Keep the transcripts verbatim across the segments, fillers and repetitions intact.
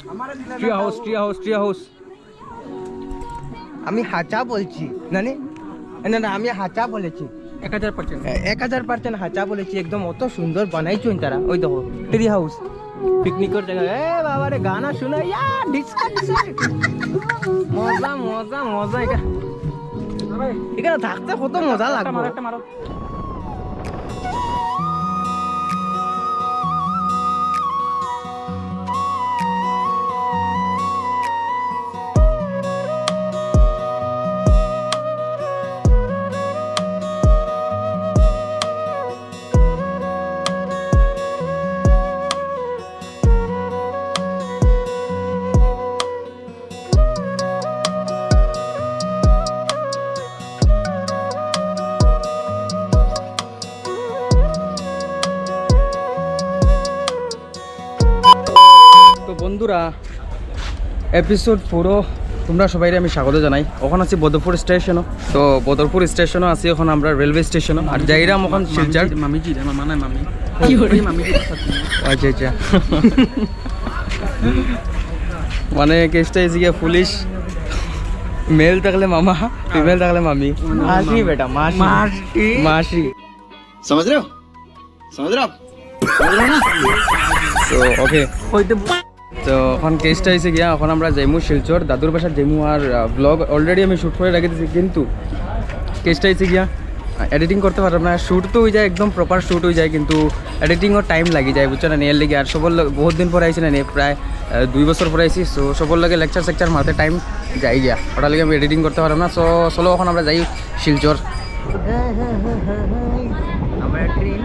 Tree house, tree house, tree house. আমি হাচা বলছি, নানি? না, না, আমি হাচা বলেছি। এক হাজার পার্সেন্ট। এ, এক হাজার পার্সেন্ট হাচা বলেছি, একদম অত সুন্দর বানাইছইন তারা। ওই দেখো, ট্রি হাউস, পিকনিকর জাগা। এ বাবা রে, গানা শুনা, ইয়া, ডিস্কো, ডিস্কো। মজা, মজা, মজা এটা। এখানে থাকতে কত মজা লাগবে। তো বন্ধুরা, এপিসোড ফোরো তোমরা সবাইরে আমি স্বাগত জানাই। অখন আছি বদরপুর স্টেশনও। তো বদরপুর স্টেশনও আছি অখন আমরা, রেলওয়ে স্টেশনও। আর যাইরাম অখন শিলচর। মামিজি, আমার মানে মামি। কি করে? ওই মামিজি। আচ্ছা, আচ্ছা। মানে কেসটা হয়েছে গিয়া পুলিশ, মেল থাকলে মামা, ফিমেল থাকলে মামি। মাসি বেটা, মাসি। মাসি। মাসি। समझ रहे हो? समझ रहे हो आप? समझ रहे हो ना? তো ওকে। তো অখন কেসটা হয়েছে গিয়া, অখন আমরা যাইমু শিলচর, দাদুর বাসাত যাইমু। আর ব্লগ অলরেডি আমি শ্যুট করে রেখে দিছি, কিন্তু কেসটা হয়েছে গিয়া, এডিটিং করতে পারলাম না। শ্যুট তো হয়ে যায়, একদম প্রপার শ্যুট হয়ে যায়, কিন্তু এডিটিংও টাইম লাগি যায়, বুঝছো না? এর লাগি আর সবর লগে বহুত দিন পরে আইছি না, প্রায় আহ, দুই বছর পরে আইছি। সো সবর লগে লেকচার সেকচার মারতে টাইম যায় গিয়া, ওটার লাগি আমি এডিটিং করতে পারলাম না। সো চলো, অখন আমরা যাই শিলচর। আমরা train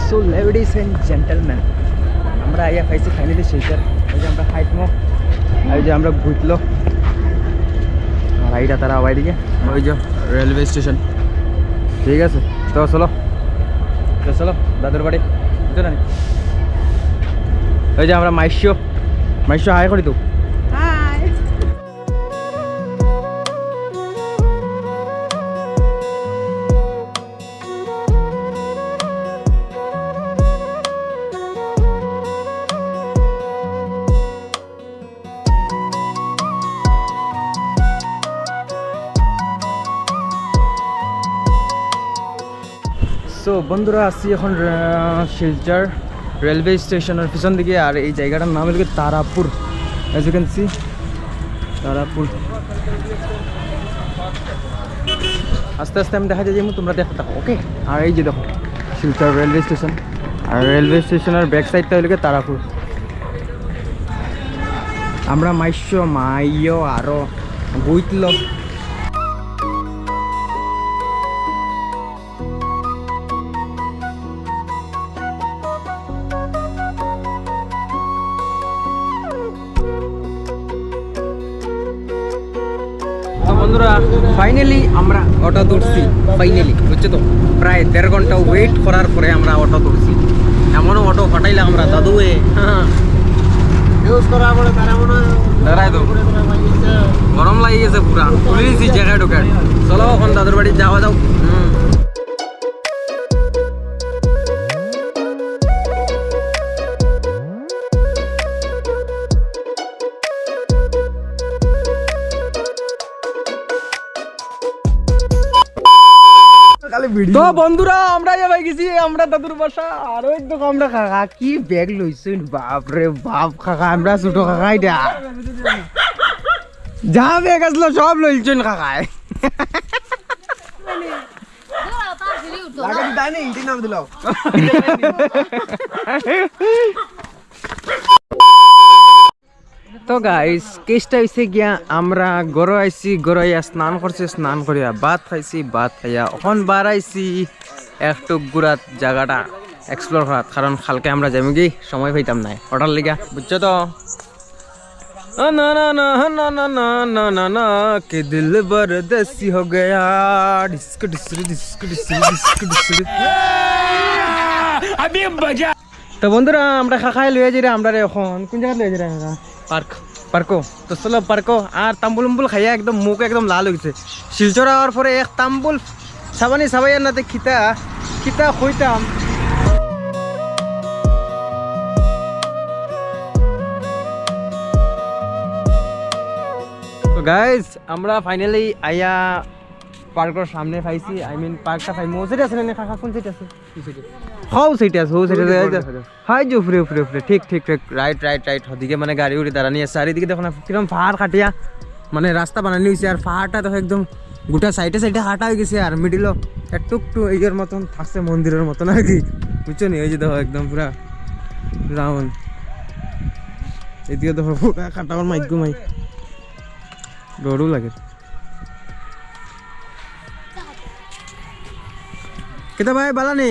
So ladies and gentlemen, আমরা আইয়া পাইছি ফাইনালি শিলচর। ওই যে আমরা হাইটমো, ওই যে আমরা ঘুরলো, আর এইটা তারা আবার এদিকে, ওই যে রেলওয়ে স্টেশন। ঠিক আছে, তো চলো, তো চলো দাদুর বাড়ি, বুঝছো না? ওই যে আমরা মাইশো, মাইশো হাই করি তো। হাই। সো বন্ধুরা, আছি এখন, আহ, শিলচর রেলওয়ে স্টেশনের পিছন দিকে। আর এই জায়গাটার নাম হলো কি Tarapur, as you can see, Tarapur. আস্তে আস্তে আমি দেখা যায় যে তোমরা দেখতে থাকো, ওকে? আর এই যে দেখো শিলচর রেলওয়ে স্টেশন, আর রেলওয়ে স্টেশনের ব্যাক সাইডটা হলো কি তারাপুর। আমরা মাইশো, মাইয়ো আরো গুইতলো। তো বন্ধুরা, ফাইনালি আমরা অটো ধরছি, ফাইনালি, বুঝছো তো? প্রায় দেড় ঘন্টা ওয়েট করার পরে আমরা অটো ধরছি। এমনও অটো পাঠাইলাম আমরা দাদুয়ে। ইউজ করা পড়ে তারা মনে হয় দাঁড়ায় তো। গরম লাগি গেছে পুরা, পুলিশ জায়গায় ঢুকায়। চলো, এখন দাদুর বাড়ি যাওয়া যাও। হুম। খালি তো বন্ধুরা, আমরা যে ভাই গেছি, আমরা দাদুর বাসা, আর ওই তো আমরা কাকা কি ব্যাগ লইছইন, বাপ রে বাপ, কাকা, আমরা ছোট কাকা এটা। যা ব্যাগ আসলো সব লইছইন কাকায়। লাগে দিতা নি, ইন্টি নাম দিলাও। তো গাইস, কেসটা হইছে গিয়া, আমরা ঘরো আইছি, ঘরো আইয়া স্নান করছি, স্নান করিয়া ভাত খাইছি, ভাত খাইয়া অখন বারাইছি একটু ঘুরাত, জাগাটা এক্সপ্লোর করাত, কারণ কালকে আমরা যাইমুগি, সময় পাইতাম নায় ওটার লিগা, বুঝছো তো? না না না না না না না না না, কে দিল পরদেসি হো গয়া। Disk disk disk disk disk disk. अभी मजा। তো বন্ধুরা, আমরা কাকায় লইয়া যাইরা, আমরারে অখন কোন জাগাত লইয়া যাইরা কাকা? পার্ক। পার্কো। তো চলো পার্কো। আর তাম্বুল উম্বুল খাইয়া একদম মুখ একদম লাল হইছে। শিলচর আওয়ার পরে এক তাম্বুল সাবানি সাবাইয়ার নাতে খিতা, খিতা কইতাম। তো গাইস, আমরা ফাইনালি আইয়া পার্কর সামনে পাইছি। আই মিন, পার্কটা পাই। মসজিদ আছে না কাকা? কোন সাইড আছে? হউ সাইডে আছে, হউ সাইডে আছে। হাই যে উপরে, উপরে, উপরে, ঠিক, ঠিক, ঠিক, রাইট, রাইট, রাইট। ওদিকে মানে গাড়ি উড়ি দাঁড়ানি আছে, আর এদিকে দেখো না কিরকম পাহাড় কাটিয়া মানে রাস্তা বানানি হইছে, আর পাহাড়টা দেখো একদম গোটা সাইডে সাইডে কাটা হয়ে গেছে, আর মিডিলও একটু একটু ইয়ের মতন থাকছে, মন্দিরের মতন আর কি, বুঝছো নি? ওই যে দেখো একদম পুরা রাউন্ড, এদিকে দেখো পুরা কাটা, আমার মাইক ঘুমাই, ডরও লাগে। কিতা ভাই, বালা নি?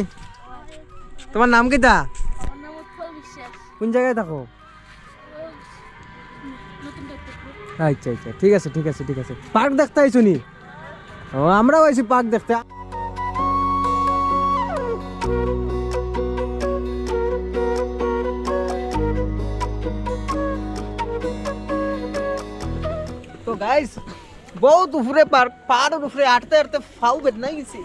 তোমার নাম কিতা? আমার নাম উৎপল বিশ্বাস। কোন জায়গায় থাকো? নতুন ডক্টরপুর। আচ্ছা, আচ্ছা, ঠিক আছে, ঠিক আছে, ঠিক আছে। পার্ক দেখতে আইছো নি? ও, আমরাও আইছি পার্ক দেখতে। তো গাইস, বহুত উপরে পার্ক, পাহাড়ের উপরে আটতে আটতে পাও বেদনাই গেছে।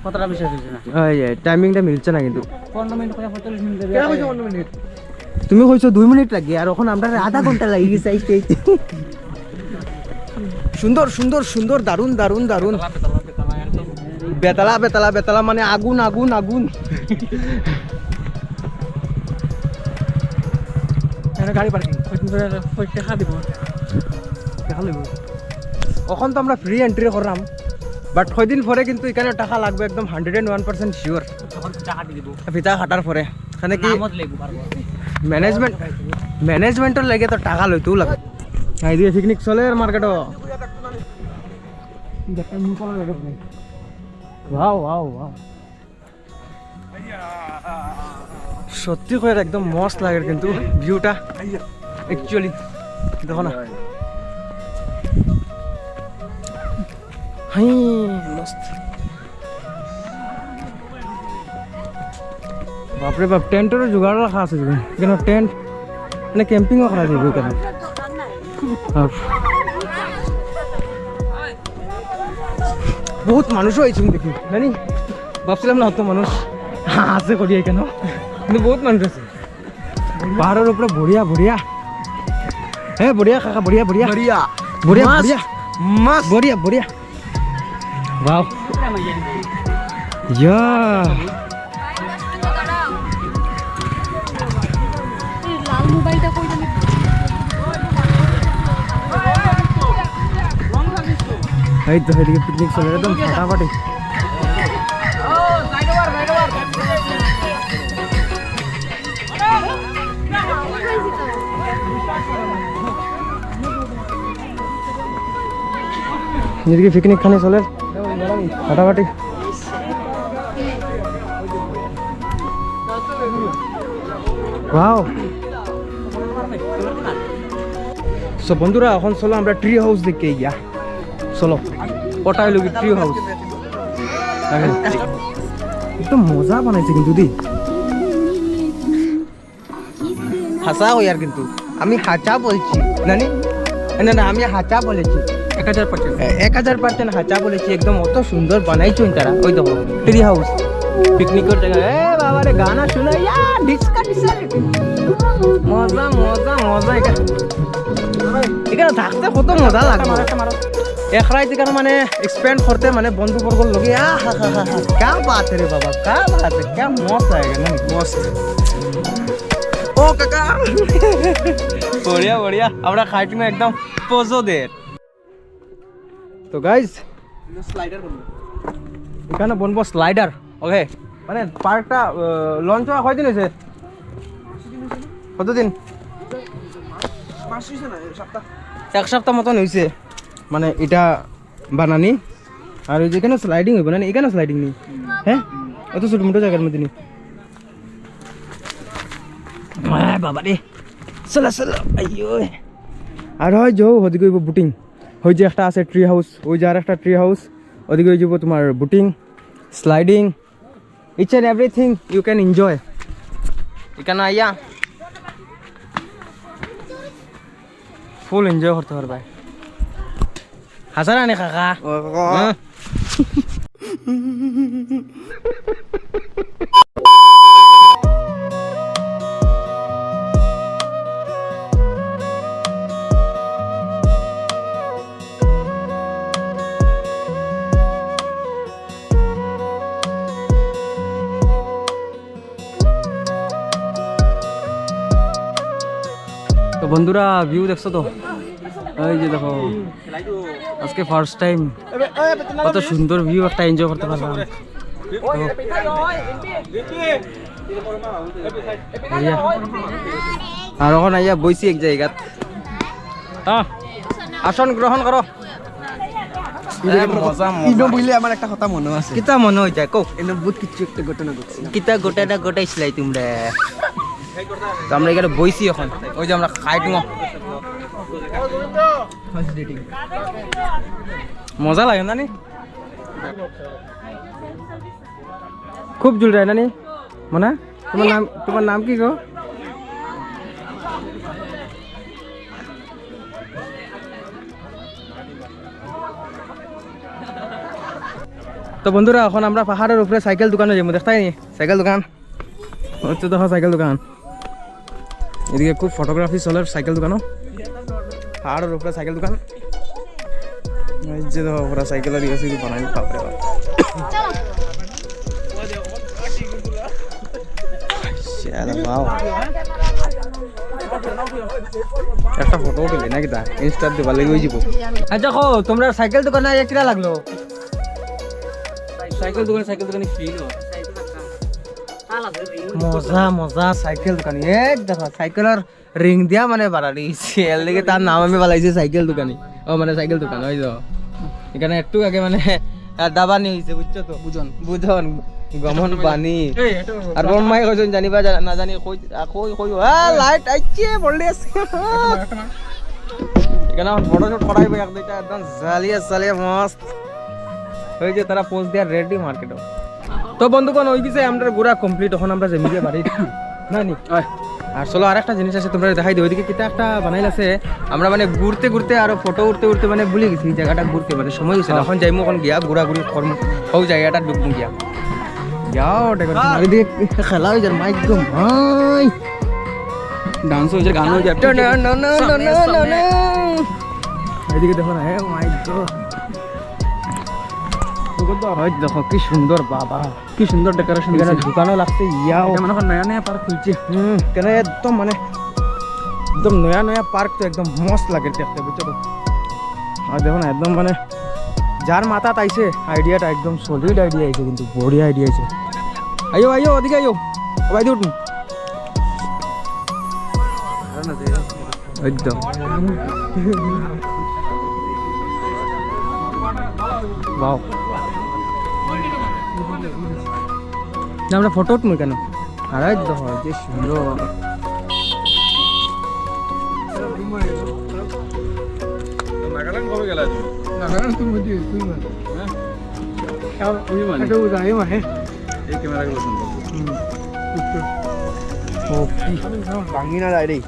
কতটা বিশ্বাস হইছে না? ওই যে টাইমিংটা মিলছে না কিন্তু। পনেরো মিনিট করে পঁয়তাল্লিশ মিনিট দেবে। কেন কইছো পনেরো মিনিট? তুমি কইছো দুই মিনিট লাগে, আর অখন আমরা আধা ঘন্টা লাগি গেছে আইতে আইতে। সুন্দর, সুন্দর, সুন্দর, দারুণ, দারুণ, দারুণ। বেতালা, বেতালা, বেতালা মানে আগুন, আগুন, আগুন। এখানে গাড়ি পার্কিং। কয়দিন পরে ওই টাকা দিব। টাকা লইব। অখন তো আমরা ফ্রি এন্ট্রি করলাম, বাট কয়দিন পরে কিন্তু এখানে টাকা লাগবে, একদম hundred and one percent sure. তখন টাকা দিয়ে দিব। ফিতা কাটার পরে। এখানে কি নামত লেবু পারবো। ম্যানেজমেন্ট, ম্যানেজমেন্টর লাগে তো টাকা লইতেও লাগে। এই যে পিকনিক চলের মার্কেটও। Wow, wow, wow. সত্যি করে একদম মস্ত লাগে কিন্তু ভিউটা অ্যাকচুয়ালি। দেখো না। হাই, মস্ত। বাপরে বাপ, টেন্টরও জোগাড় রাখা আছে। কেন টেন্ট মানে ক্যাম্পিংও করা যাবে এখানে। আর বহুত মানুষও আইছইন দেখি, জানি ভাবছিলাম না অত মানুষ আছে করি এখানে, কিন্তু বহুত মানুষ আছে। পাহাড়ের উপরে বড়িয়া, বড়িয়া। হ্যাঁ, বড়িয়া কাকা, বড়িয়া, বড়িয়া। বড়িয়া। বড়িয়া, মাছ। বড়িয়া। মাছ। বড়িয়া, বড়িয়া। ওয়াও। ইয়া। লাল মোবাইলটা কই জানি? এই তো, এদিকে পিকনিক চলে, একদম ফাটাফাটি। এদিকে পিকনিক খানি চলে, ফাটাফাটি। ওয়াও। সো বন্ধুরা, এখন চলো আমরা ট্রি হাউস দেখি গিয়া। চলো, ওটা হইল কি ট্রি হাউস। একদম মজা বানাইছে কিন্তু দি। হাছা কইয়ার কিন্তু, আমি হাছা বলছি, না নি? না, না, আমি হাছা বলেছি। এক হাজার পার্সেন্ট। এ, এক হাজার পার্সেন্ট হাছা বলেছি, একদম অত সুন্দর বানাইছইন তারা। ওই দেখো, ট্রি হাউস, পিকনিকর জায়গা। এ, আরে গানা শুনে, ইয়া, ডিসকা, ডিসকা। মজা, মজা, মজা। এটা, এখানে থাকতে কত মজা লাগবে। এক রাইত এখানে মানে spend করতে মানে বন্ধু বর্গর লগে, আহা হা হা হা, क्या बात है रे बाबा, क्या बात है, क्या मस्त आएगा ना, मस्त। ও কাকা, বড়িয়া, বড়িয়া। আমরা খাইটিমে একদম পোজো দের। তো গাইস, স্লাইডার বনবো। এখানে বনবো স্লাইডার। ওকে, মানে পার্কটা লঞ্চ হওয়া কয়দিন হয়েছে? কতদিন? মাস হইছে না, এক সপ্তাহ। এক সপ্তাহ মতন হইছে, মানে এটা বানানি। আর ওই যেখানে স্লাইডিং হইব না, এখানে স্লাইডিং নেই। হ্যাঁ, অত ছোট মোটো জায়গার মধ্যে নেই। আহ, বাবা রে, চলো, চলো, আইয়ো। আর হয় যে ওদিকে হইব বোটিং, ওই যে একটা আছে ট্রি হাউস, ওই যে আর একটা ট্রি হাউস, ওদিকে হয়ে যাব তোমার boating, sliding, each and everything you can enjoy। এখানে আইয়া ফুল এনজয় করতে পারবায়। হাসারা নে কাকা। ও, ও। হ্যাঁ? তো বন্ধুরা, ভিউ দেখছো তো? এই যে দেখো, আজকে ফার্স্ট টাইম কত সুন্দর ভিউ একটা এনজয় করতে পারলাম। তো, বড়িয়া। আর এখন আইয়া বইছি এক জায়গাত। হ্যাঁ, আসন গ্রহণ করো। এ, মজা, মজা। ইনো বইলে আমার একটা কথা মনে আছে। কিতা মনে হইছে? কও। এনে বহুত কিছু একটা ঘটনা ঘটছিল। কিতা ঘটনা ঘটাইছিলাই তোমরা? তো আমরা এখানে বইছি এখন। ওই যে আমরা খাইটিমো। First dating. মজা লাগে না নি? খুব জুল যায় না নি? মনা, তোমার নাম, তোমার নাম কি গো? তো বন্ধুরা, এখন আমরা পাহাড়র উপরে সাইকেল দোকানো যাইমু, দেখতায় নি? সাইকেল দোকান। ওই তো দেখো সাইকেল দোকান। এদিকে খুব ফটোগ্রাফি চলের সাইকেল দোকানো। পাহাড়র উপরে সাইকেল দোকান। এই যে দেখো, পুরা সাইকেল আর ইয়ে সিয়ে বানাই, বাপরে বাপ। শালা, wow। একটা ফটো উঠিলে না কিতা? ইনস্টাত দিবার লাগি অই যিবো। আচ্ছা, কও, তোমরা সাইকেল দোকানো আইয়া কিলা লাগলো? সাইকেল দোকানে, সাইকেল দোকানে ফিল হয়। মজা, মজা সাইকেল দোকানি। এই দেখো, সাইকেলর রিং দিয়া মানে বাড়া দিছে। এর লাগি তার নাম আমি বানাইছি সাইকেল দোকানি। ও, মানে সাইকেল দোকান, ওই তো। এখানে একটু আগে মানে, আহ, দাবানি হইছে, বুঝছো তো? বুঝন। বুঝন, গমন বানি। এই, এটা আর বড় মাই কইছেন, জানি বা জানা-, না জানি, কই, আ, কই, কই, আ, লাইট আইছে, বললে আছে। এখানে আমার ফটোশুট করাইবো এক দুইটা, একদম জালিয়া জালিয়া মস্ত। ওই যে তারা পোজ দিয়া রেডি মার্কেটো। তো বন্ধুগণ, ওই গেছে আমরা ঘুরা কমপ্লিট, এখন আমরা যাইমু গিয়া বাড়ি। না নি? আর চলো, আর একটা জিনিস আছে, তোমরা দেখাই দিই, ওইদিকে কিতা একটা বানাইল আছে। আমরা মানে ঘুরতে ঘুরতে আর ফটো উঠতে উঠতে মানে ভুলে গেছি এই জায়গাটা ঘুরতে, মানে সময় হইছে না। হ্যাঁ। এখন যাইমু, এখন গিয়া ঘুরাঘুরি করমু, ওই জায়গাটা ঢুকমু গিয়া। যাও, ওটা করো। আর এদিকে খেলা হয়ে যার, মাইক গো, ভাই। ডান্স হয়ে যার, গান হয়ে যার। না, না, না, না, না, না, না। এদিকে দেখো না, এ মাইক গো। ওই দেখো, কি সুন্দর বাবা। কি সুন্দর ডেকোরেশন এখানে দিছে। দোকানও লাগছে, ইয়াও। এটা মনে হয় নয়া নয়া পার্ক খুলছে। হুম, কেন একদম মানে একদম নয়া নয়া পার্ক তো একদম মস্ত লাগে দেখতে, বুঝছো তো? আর দেখো না, একদম মানে যার মাথাত আইছে আইডিয়াটা, একদম সলিড আইডিয়া আইছে, কিন্তু বড়িয়া আইডিয়া আইছে। আইও, আইও, ওদিকে আইও। ও ভাই, উঠুন। একদম। Wow। না, আমরা ফটো উঠমু কেন? আরে দেখো, যে সুন্দর। নাগাল্যান্ড কবে গেলা তুমি? নাগাল্যান্ড তো মধ্যে দুই মাস। হ্যাঁ? দুই মাস? এটা উদয় মাসে। এই ক্যামেরাগুলো সুন্দর। হুম। ও, কি? ভাঙি না যায় রে।